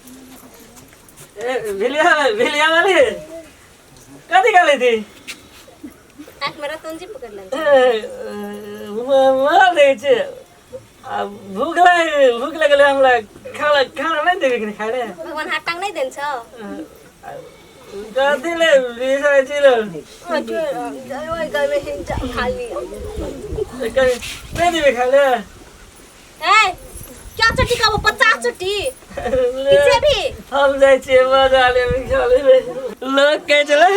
ए भेलिया भेलिया वाली कथी कर लेती आँख में रतन जी पकड़ लेने। मार दै छै आ भूख लाग भूख लगल हमरा खाना खाना नहि देबे कि खाय ले भगवान हाथ टांग नहीं देन छौ कथी ले बिसरै छी लो खाली नहि देबे खाय ले ए क्या चोटी का वो 50 चोटी पीछे भी हम जाइ छियै मजा लेबै खा लेबै लोक कहै छलै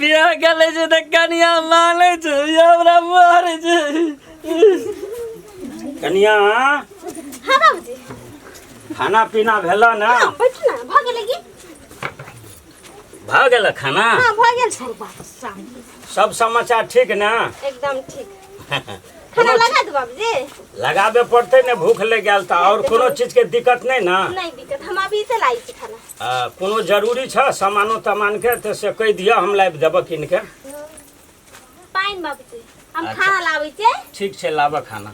बियाह कर लै छै तऽ कनिया मानै छै बियाह हमरा मारै छै कनिया हाँ बाबूजी खाना पीना भेला ना हाँ बैठ ना भ गेलै की भऽ गेल खाना हाँ भ गेल छै बाप साहब सब समाचार ठीक ना एकदम ठीक खाना लगा दू बाबूजी लगाबे पड़तै ने भूख लागि गेल तऽ आओर कोनो चीजके दिक्कत नहि ने नहीं दिक्कत हम अभी से लाई छी खाना कोनो जरूरी छ सामानो तामानके तऽ से कहि दिअ हम लाबि देबऽ कीनके पानि बाबूजी हम अच्छा। खाना लाबै छियै ठीक छै लाबऽ खाना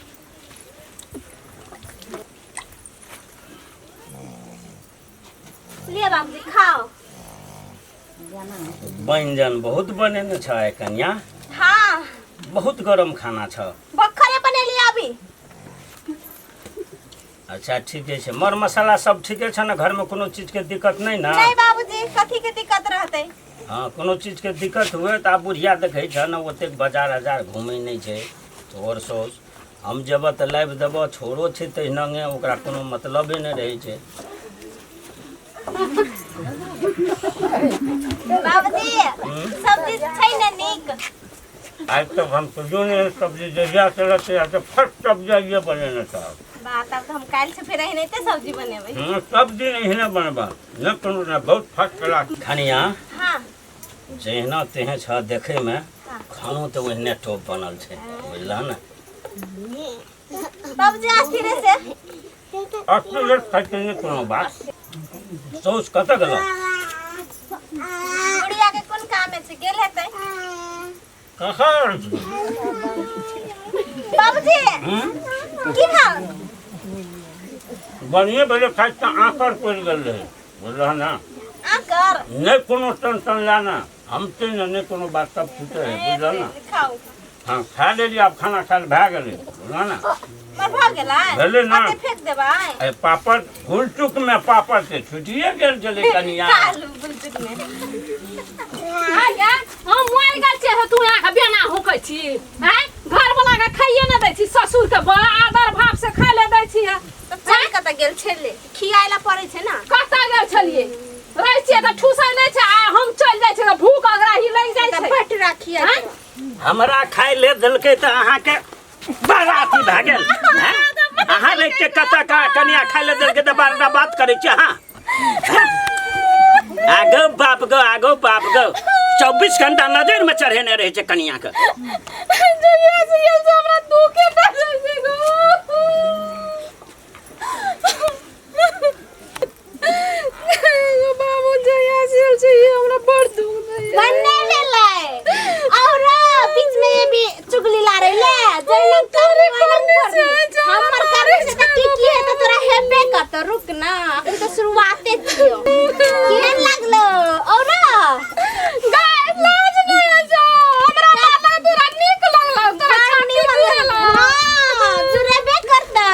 लिअ बाबूजी खाओ व्यंजन बहुत बनेने छ आइ कनिया हाँ बहुत गरम खाना छ बखरे बनेलियै अभी अच्छा ठीके छै मर मसाला सब ठीके छ ने घरमे कोनो चीजके दिक्कत नहि ने नहीं बाबूजी कथी के दिक्कत रहतै हँ कोनो चीजके दिक्कत हुए तऽ आब बुढ़िया देखै छ ने ओतेक बाजार हजार घुमै नहि छै तोहर सौस हम जेबऽ तऽ लाबि देबऽ छोरो छै तहिनंगे ओकरा कोनो मतलबे नहि रहै छै बाबूजी सब्जी छै ने नीक आज तक हम कहियो नहि सब्जी जहिया से रहतै आज तक फर्स्ट सब्जी आइए बनेने साहब बात आब तऽ हम काल्हि से फेर एनाहिते सब्जी बनेबै हँ, सब दिन एहने बनबा नहि कोनो नहि बहुत फर्स्ट क्लास खनिया हाँ जहिना तेहन छ देखैमे हाँ। खानो तऽ ओहिने टॉप बनल छै बुझलह ने बाबूजी अस्थिरे से अस्थिरे खाइके नहि कोनो बात सौस कतऽ गेल बुढ़िया के कोन काम छै गेल हेतै कहाँ बाबूजी हम्म? की भेल बढ़िए भेलै खाइ तऽ आँकर पड़ि गेल रहै बुझलह ने आकर नहि कोनो टेंशन लए ने हम छै ने नहि कोनो बात सब ठीके है बुझल ने खाउ हाँ खा लेली आब खाना खायल भए गेलै बुझल ने मर भऽ गेलै भेलै ना। अते फेंक देबै ए पापड़ गुलचुक में पापड़ से छुटिए गेल छलै कनिया खा लू बुलचुक में आगे हम मरि गेल छियै तू यहाँ बेना हुकै छी आँय घर वाला के खाइए ने दै छी ससुर के बड़ा आदर भाव से खाइ ले दै छी तऽ चल कतऽ गेल छलै खियाए ला पड़ै छै ना कतऽ गेल छलियै रहै छियै तऽ ठुसै नहि छै आ हम चलि जाइ छियै तऽ भूख अगराही लागि जाइ तऽ छै बट राखिए आँय? हमरा खाय ले देलकै तऽ अहाँके बड़ा अथी भए गेल हैं? अहाँ रहि के कतऽ का कनिया खाय ले देलकै तऽ बारटा बात करै छी अहाँ हैं? आगो बाप गो आगो बाप गो 24 घंटा नजर में चढ़ेने रहै छै कनिया के जहिया से गेल छै हमरा दुखे भए जाइ छै गो बाबू जहिया से गेल छै ई हमरा बड़ दुख दैया बन्ने भेलै और बीच में ये भी चुगली ला रही ले जैना तोरे करनी करनी वैना छै, हमर करनी से त की की है त तोरा हेबे करत रुक ना अखन त शुरुआते छियो केहन लागलो और गाय लाज नहि होइ छौ हमरा लागल तोरा नीक लगलौ तोरा छाती जुड़ेलौ हां जुड़ेबे करतै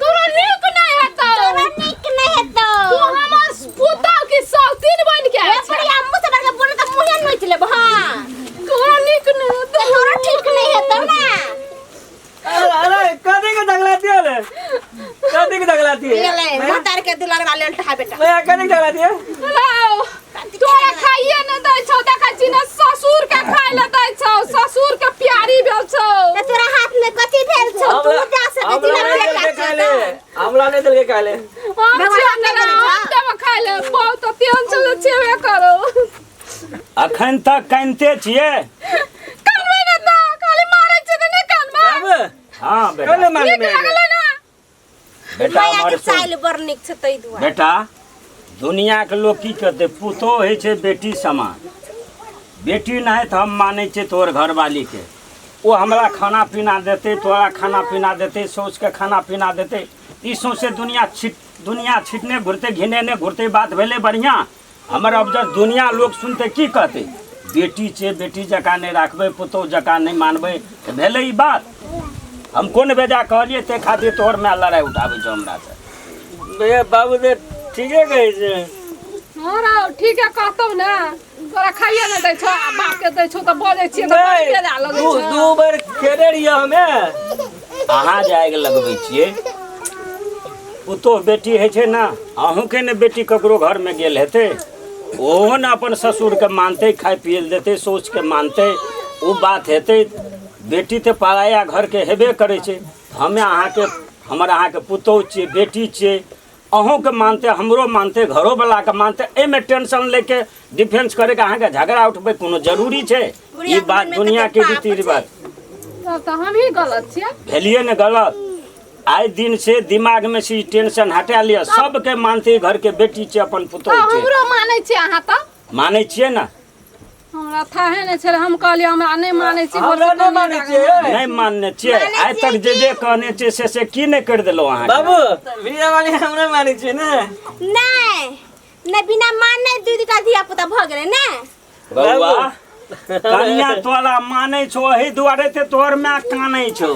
तोरा नीक नहि हेतौ तोरा नीक नहि हेतौ तू हमर पुतहु की सौतीन बनि के ए आयल छे। बढ़िया मुंह से बड़का बोले त मुंहे नोच लेब हां तोरा नीक नहि हेतौ तोरा ठीक नहीं हेतौ ना अरे अरे कथी के झगड़ा दिया रे कथी के झगड़ा दिए गेलै मातार के दुलरवा लेल ठा बेटा भैया कथी के झगड़ा दिए लाओ, तोरा खाइए नहि दै छौ देखै छी ने ससुर के खाइ ले दै छौ ससुर के प्यारी भेल छौ त तोरा हाथ में कथी भेल छौ तू जा सकै छी हमरा ना नहीं बेटा देलकै छौ खाय ले हमरा नहीं देलकै खाय ले हम भगवान छियौ नहि ने देने छौ। हम देबो खाइ ले बहुत टेंशन छेबे करो अखन तक कानिते छियै कानबै ने तऽ खाली मारै छै तऽ नहि कानबै बाबू हाँ बेटा कने मारने नीक लागलै ना बेटा माया हमर के सुन। चाइल बड़ नीक छै तै दुआरे बेटा दुनियाके लोक की करतै पुतोह होइ छै बेटी समान बेटी नहि तऽ हम मानै छियै तोहर घरवालीके ओ हमरा खाना पीना देतै तोरा खाना पीना देतै साउसके खाना पीना देतै ई सौंसे दुनिया छिट दुनिया छिटने घुरते घिनेने घुरते बात भेलै बढ़िआँ। हमर अब जब दुनिया लोग सुनते की कहते, बेटी छै बेटी जकाँ नहि राखबै, पुतोहु जकाँ नहि मानबै, तऽ भेलै ई बात। हम कोन बेजा कहलियै ताहि खातिर तोहर माय लड़ाइ उठाबै छौ हमरासँ। भैया बाबू तऽ ठीके कहै छै। हँ रौ, ठीके कहतौ ने, तोरा खाइए नहि दै छौ आ बापके दै छौ तऽ बजै छियै तऽ बड़ी बेजा लगै दू छौ। दू बेर खेने रहियै हमे। अहाँ जे आगि लगबै छियै, पुतोह बेटी होइ छै ने, अहूँके ने बेटी ककरो घरमे गेल हेतै, ओहो ने अपन ससुरके मानतै, खाय पियै लए देतै, सोचके मानतै, ओ बात हेतै। बेटी तऽ पराया घरके हेबे करै छै। हमे अहाँके, हमर अहाँके पुतोह छियै, बेटी छियै, अहूँके मानतै, हमरो मानतै, घरोवलाके मानतै। एहिमे टेंशन लैके डिफेंस करैके अहाँके झगड़ा उठबै कोनो जरूरी छै? ई बात दुनियाके रीति रिवाज। तब तऽ हमही गलत छियै। भेलियै ने गलत। आइ दिन से दिमाग में से ई टेंशन हटा लिअ, सबके मानते, घर के बेटी छै, अपन पुतोह तऽ छै। हमरो मानै छियै अहाँ तऽ? मानै छियै ने। हमरा थाहे नहि छलै, हम कहलियै हमरा नहि मानै छी। हमरा नहि मानै छियै। नहि मानने छियै? आइ तक जे जे कहने छियै से से की नहि करि देलहुँ अहाँ? बाबू भैया वाली हमरा मानै छियै ने? नहि नहि, बिना मानने दू दूटा धिया पुता भऽ गेलै ने। बौआ, कनिया तोरा मानै छौ, एहि दुआरे ते तोहर माय कानै छौ।